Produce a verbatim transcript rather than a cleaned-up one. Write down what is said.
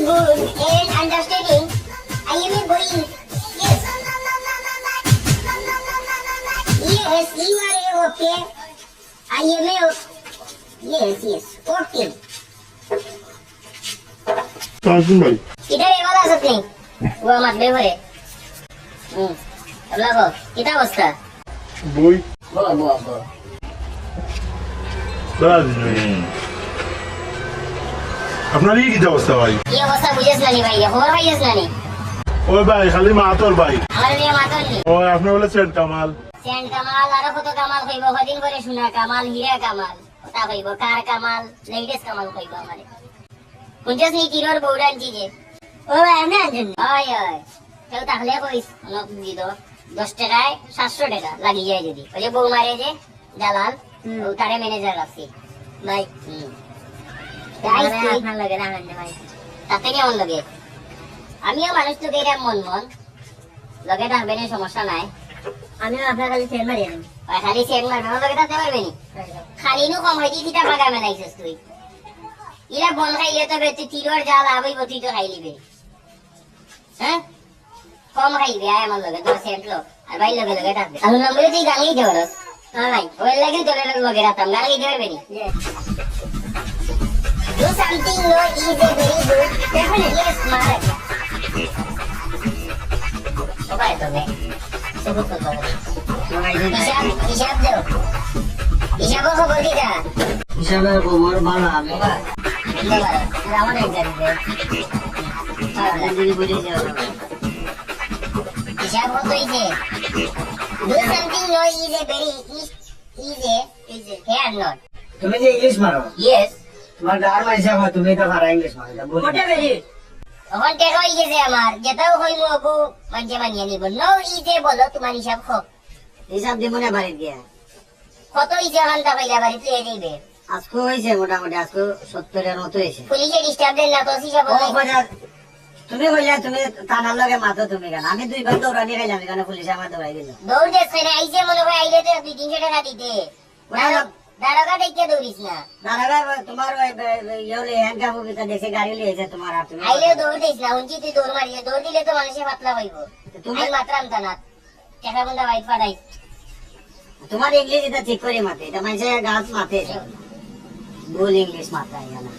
Good and understanding. I am a boy. Yes. Yes, you are a okay. I am a o-, yes, yes, okay. তাজুন ভাই। কিতা রে, ভালা আছস নি? ও আমার বেবরে। হুম, এবলা কও, কিতা অবস্থা? বই। বাহ, বাহ, বাহ। বাহ, জি ভাই। আপনার এই কিতা অবস্থা ভাই? কি অবস্থা বুঝছস না নি ভাই? খবর পাইছস না নি? ওই ভাই, খালি মাতর ভাই। আমার নিয়া মাতর নি? ওই, আপনি বলে সেন্ট কামাল। সেন্ট কামাল, আরো কত কামাল কইব, কদিন পরে সোনা কামাল, হীরা কামাল, কথা কইব, কার কামাল, লেটেস্ট কামাল কইব আমারে। শুনছস নি, কিরোর বউরা আনছি যে? ও ভাই, আমি আনছেন। ওই, ওই, কেউ থাকলে কইস, অনো দি দো, দশ টাকায় সাতশো টাকা লাগি যায় যদি। ওই যে বউ মারে যে, দালাল, হুম। ও তারে ম্যানেজার রাখছি। ভাই। হুম। আরে, আইস তুই। আপনার লগে রাখেন না ভাই। তাতে নি আমার লগে। আমিও মানুষ তো এরা মন মন। লগে থাকবে নি, সমস্যা নাই। আমিও আপনার খালি সেন্ট মারি আনি। ওই খালি সেন্ট মারবে, আমার লগে থাকতে পারবে নি? খালি নু কম হয়, কিতা বাগা মেলাইছস তুই? ইলা বন খাইলে তো বে তুই তিলর যা লাভ হইব, তুই তো খাইলিবে। হ্যাঁ? কম খাইবে, আয় আমার লগে, তোর সেন্ট লো। আর ভাই লগে লগে থাকবে। আর নম্বরে তুই গান গাইতে পারস। হ্যাঁ ভাই। ওর লাগি তোর লগে রাখতাম, গান গাইতে পারবে নি? Yes. Do something no is a very good. Definitely. Yes, মার। সবাই তো নেই। সবুজ তো তো। হিসাব, হিসাব দাও। হিসাবও খবর দিতা। হিসাবের খবর ভালো আমি। ধন্যবাদ। আমার এক জানি দে। যদি বুঝে যাও। হিসাব কত হইছে? Do something no is a very is, is a, is a here not. তুমি যে ইংলিশ মারো, Yes. তোমার গাঁর মানষে কয় তুমি তো খারাপ ইংলিশ মারো, এটা ভুল। ওটা বেরি। অখন টেকা হয়ে গেছে আমার, যেটাও কইমু অগু মানষে মানিয়া নিব। No is a বলো, তোমার হিসাব কও। হিসাব দিব না বাড়িত গিয়া। কত হইছে অখন তা কইলা বাড়িত লইয়া যাইবে। আজকে হইছে মোটামুটি, আজকে সত্তরের মতো হইছে। পুলিশে ডিস্টার্ব দেন না তো, হিসাব ও নাই। কথা, তুমি কইলা তুমি থানার লগে মাতো তুমি কেন? আমি দুইবার দৌড়ানি খাইলাম এখানে, পুলিশে আমার দৌড়াই দিল। দৌড় দেশ কেন? আইছে মনে হয়, আইলে তো দুই তিনশো টাকা দিতে। ওরা দারো-, দারোগা দেখে দৌড়িস না। দারোগা তোমার ওই বে-, বে-, ইয়ে হলে হ্যান্ডকাপ হবে, তা দেখে গাড়ি লিয়ে এসে তোমার আর তুমি আইলেও দৌড় দিস না, উনকি তুই দৌড় মারিয়ে, দৌড় দিলে তো মানুষে পাতলা হইব। তুমি আমি মাতরাম তা না। টেকা বন্ধা বাইক পাঠাই। তোমার ইংলিশ এটা ঠিক করে মাতে, এটা মানষে গাছ মাতে, এটা ভুল ইংলিশ মাতরা এখানে।